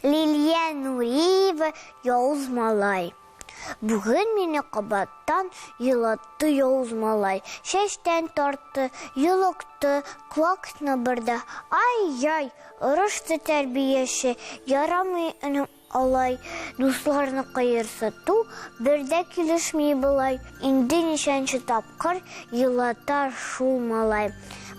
Лилия Нуриева Явыз малай. Бүген мине кабаттан елатты явыз малай. Чәчтән тартты, йолыкты, колакны борды. Ай-яй, орышты тәрбияче, ярамый энем алай дусларны кыерсыту бер дә килешми болай. Инде ничәнче тапкыр елата шул малай.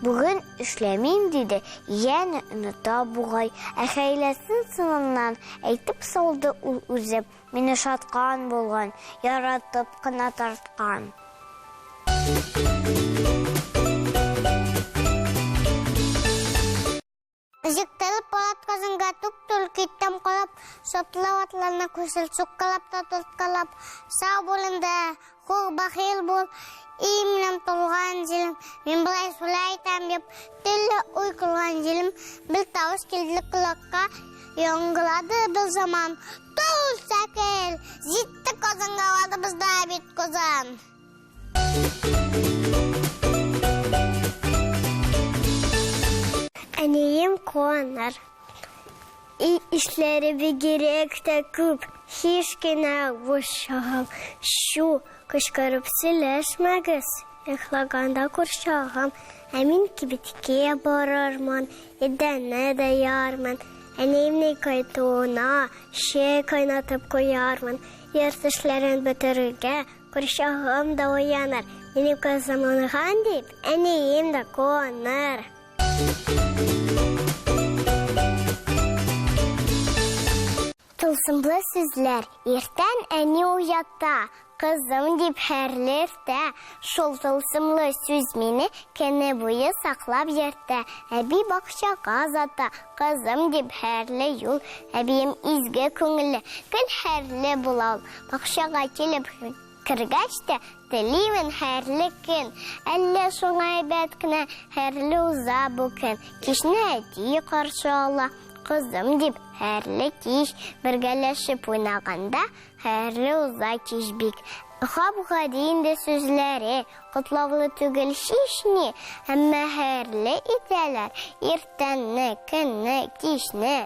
Бүген эшләмим диде, янә оныта бугай. Ә хәйләсен соңыннан әйтеп салды ул үзе. Мине шаткан булган, яратып кына тарткан. Җиктереп палат казанга туп-туры киттем карап, Шартлау атларына күсел суккалап та торткалап. Сау бул инде, хур бахил бул, И минем туган җилем, мин болай шулай әйтәм дип, төрле уй кылган җилем, бер тавыш килде колакка, яңгырады бер заман. Тол сәкел, җитте Казанга барыбыз да бит Казан. Әнием куаныр. Өй эшләре бигрәк тә күп, һич кенә буш чагым. Чү, кычкырып сөйләшмәгез, йоклаганда курчагым. Ә мин кибеткә барырмын, идәнне дә ярмын. Әниемнең кайтуына чәй кайнатып куярмын. Йорт эшләрен бетерергә Курчагым да уяныр, минем кызым уңган дип, әнием дә куаныр. Тылсымлы сүзләр. Иртән әни уята, кызым дип хәерле иртә. Шул тылсымлы сүз мине көне буе саклап йөртә. Әби бакчага озата, кызым дип хәерле юл. Әбием изге күңелле, гел хәерле була ул. Бакчага килеп кергәч тә, телимен хәерле көн. Әллә шуңа әйбәт кенә хәерле уза бу көн. Кичне әти каршы ала, кызым дип, хәерле кич. Бергәләшеп уйнаганда, хәерле уза кич бик. Гап-гади инде сүзләре, котлаулы түгел һич ни, әмма хәерле итәләр иртәнне, көнне, кичне.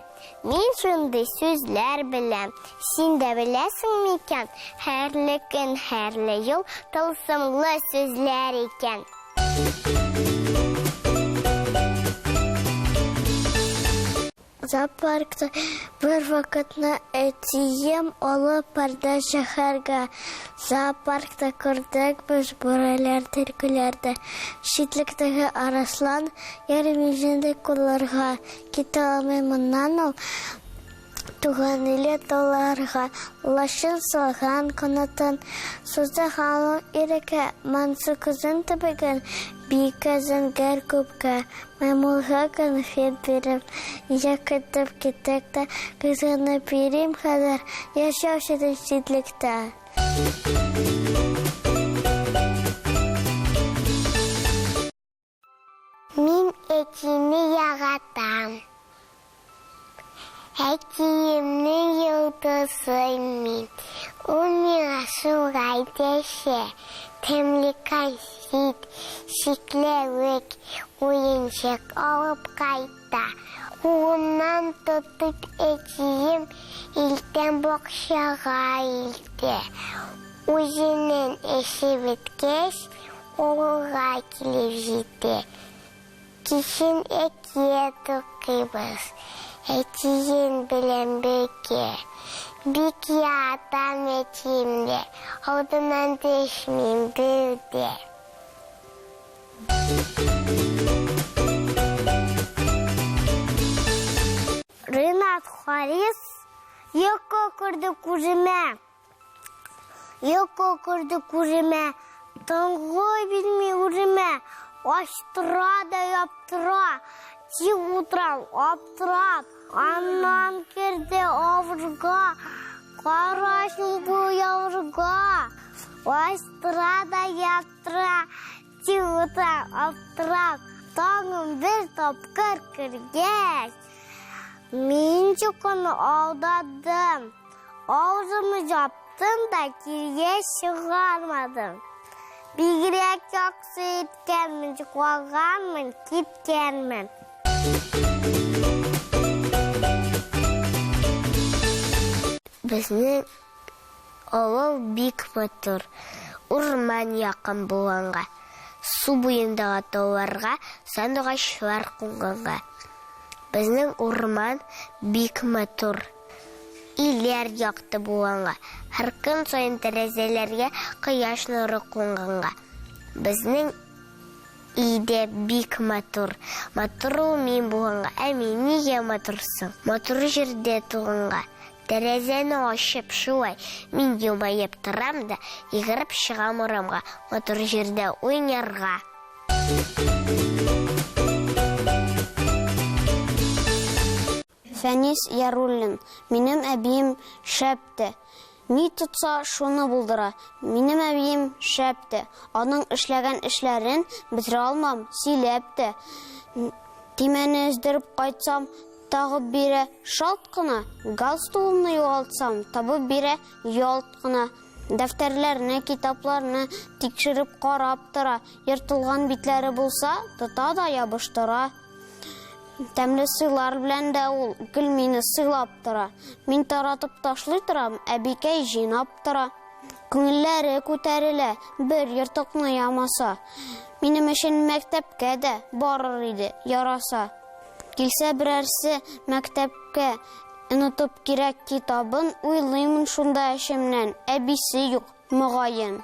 Мин шундый сүзләр беләм, син дә беләсең микән? Хәерле көн, хәерле юл, тылсымлы сүзләр икән. Зоопаркта бер вакытны әтием алып барды шәһәргә. Зоопаркта күрдек без бүреләр, төлкеләр дә. Читлектәге арыслан йөрми инде кулларга. Китә алмый моннан ул туган иле тауларга. Лачын салган канатын, сузды һаман иреккә. Мансур күзен төбәгән биеккә, зәңгәр күккә. Маймылга конфет биреп, ничә көтеп киттек тә, кызганып йөрим хәзер, яшәү читен читлектә. Мин әтине яратам. Әтиемнең йолдызы мин. Ул миңа шулай дәшә. Тәмле конфет, чикләвек, уенчык алып кайта. Кулымнан тотып әтием илтән бакчага илтә. Үзенең эше беткәч, авылга килеп җитә. Кичен әкият укыйбыз. Әтием белән бергә. Бик яратам әтиемне. Алдыннан төшмим бер дә. Ренат Харис йокы керде күземә. Йокы керде күземә, тынгы бирми үземә. Ачтыра да яптыра, тик утырам аптырап. Аннан керде авырга, карашын бу явырга. Ачтыра да яптыра, тик утырам аптырап. Таңым бер тапкыр кергәч, мин йокыны алдадым. Авызымны яптым да киргә чыгармадым. Бигрәк яхшы иткәнмен, йоклаганмын, киткәнмен. Безнең авыл бик матур. Урман якын булганга, су буендагы тауларга сандугачлар кунганга. Безнең урман бик матур. Өйләр якты булганга, һәр көн саен тәрәзәләргә кояш нуры кунганга. Безнең өйдә бик матур. Матур ул мин булганга. Ә мин нигә матур соң? Матур җирдә туганга. Тәрәзәне ачып шулай мин елмаеп торам да, йөгереп чыгам урамга, матур җирдә уйнарга. Фәнис Яруллин, Минем әбием шәп тә. Ни тотса, шуны булдыра. Минем әбием шәп тә. Аның эшләгән эшләрен бетерә алмам, сөйләп тә. Төймәне өздереп кайтсам, тагып бирә шалт кына. Галстугымны югалтсам, табып бирә ялт кына. Дәфтәрләрне, китапларны тикшереп карап тора. Ертылган битләре булса, тота да ябыштыра. Тәмле сыйлар белән дә ул гел мине сыйлап тора. Мин таратып ташлый торам, әбикәй җыйнап тора. Күңелләре күтәрелә, бер ертыкны ямаса. Минем өчен мәктәпкә дә барыр иде, яраса. Килсә берәрсе мәктәпкә, онытып кирәк китабын, уйлыймын шунда эчемнән, әбисе юк. Мөгаен.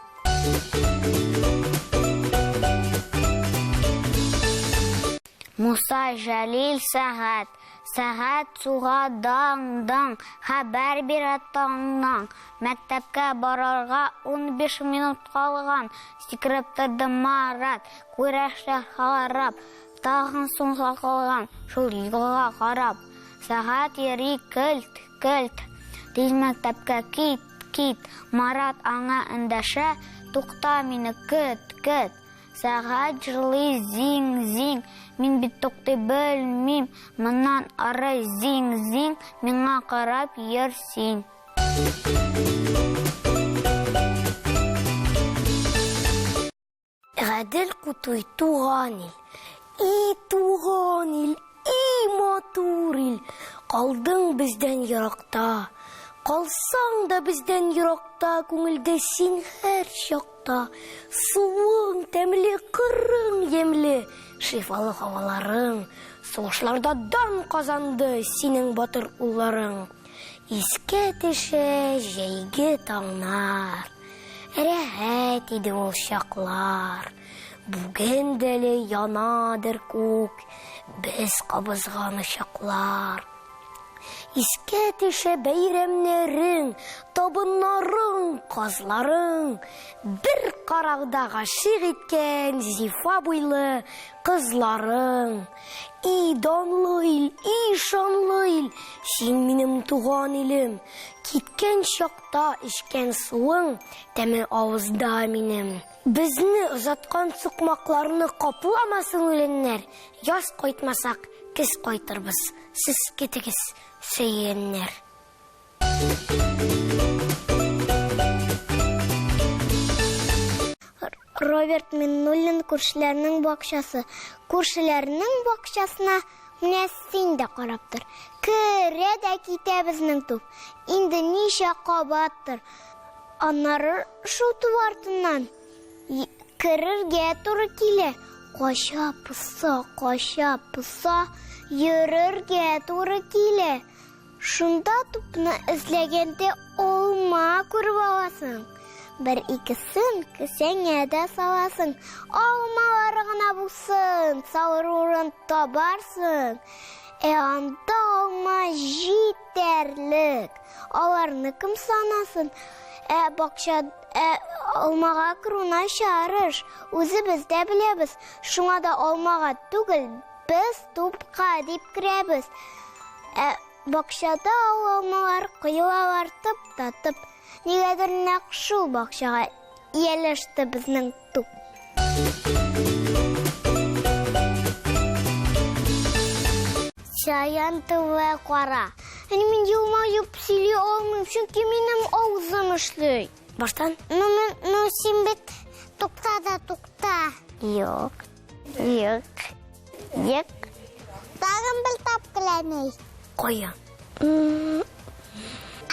Муса Җәлил сәгать, сәгать суга даң-даң, хәбәр бирә таңнан. Мәктәпкә барырга 15 минут калган, сикереп торды Марат, күрәшләр харап, тагын соңга калган, шул юлга карап. Сәгать йөри келт-келт, тиз мәктәпкә кит, Кит, Марат аңа эндәшә, тукта мине көт, көт. Сәгать җырлый зиң-зиң, мин бит туктый белмим, моннан ары зиң-зиң, миңа карап йөр син. Гадел Кутуй, Туган ил. И туган ил, и матур ил, Калдың бездән еракта. Калсаң да бездән еракта, Күңелдә син һәр чакта. Суың тәмле, кырың ямьле, Шифалы һаваларың. Сугышларда дан казанды Синең батыр улларың. Искә төшә җәйге таңнар. Рәхәт иде ул чаклар. Бүген дә әле янадыр күк, без кабызган учаклар. Искә төшә бәйрәмнәрең, табыннарың, казларың. Бер карауда гашыйк иткән зифа буйлы кызларың. И данлы ил, и шанлы ил, син минем туган илем. Киткән чак Та эчкән суың тәме авызда минем. Безне озаткан сукмакларны капламасын үләннәр. Яз кайтмасак, көз кайтырбыз, сез китегез, сөйгәннәр. Роберт Миннуллин күршеләрнең бакчасы. Күршеләрнең бакчасына менә син дә карап тор. Керә дә китә безнең туп. Инде ничә кабаттыр. Аннары шул туп артыннан керергә туры килә. Кача поса, кача поса, йөрергә туры килә. Шунда тупны эзләгәндә алма күреп аласың. Бер икесен кесәңә дә саласың. Алмалары гына булсын, салыр урын табарсың. Ә анда алма җитәрлек. Аларны кем санасын? Ә бакча ә алмага керү начар эш. Үзебез дә беләбез. Шуңа да алмага түгел, Без тупка дип керәбез. Ә бакчада ул алмалар коелалар тып та тып. Нигәдер нәкъ шул бакчага ияләште безнең туп. Чаян тубы кара. Әни, мин елмаеп сөйли алмыйм, чөнки минем авызым эшли. Баштан? Ну, ну, син бит Тукта да тукта. Юк. Юк. Юк. Тагын бер тапкыр, әни. Кая?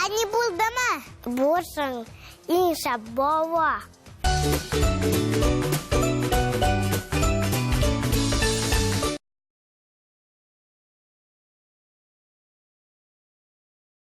Әни булдымы? Булсың иң шәп баба.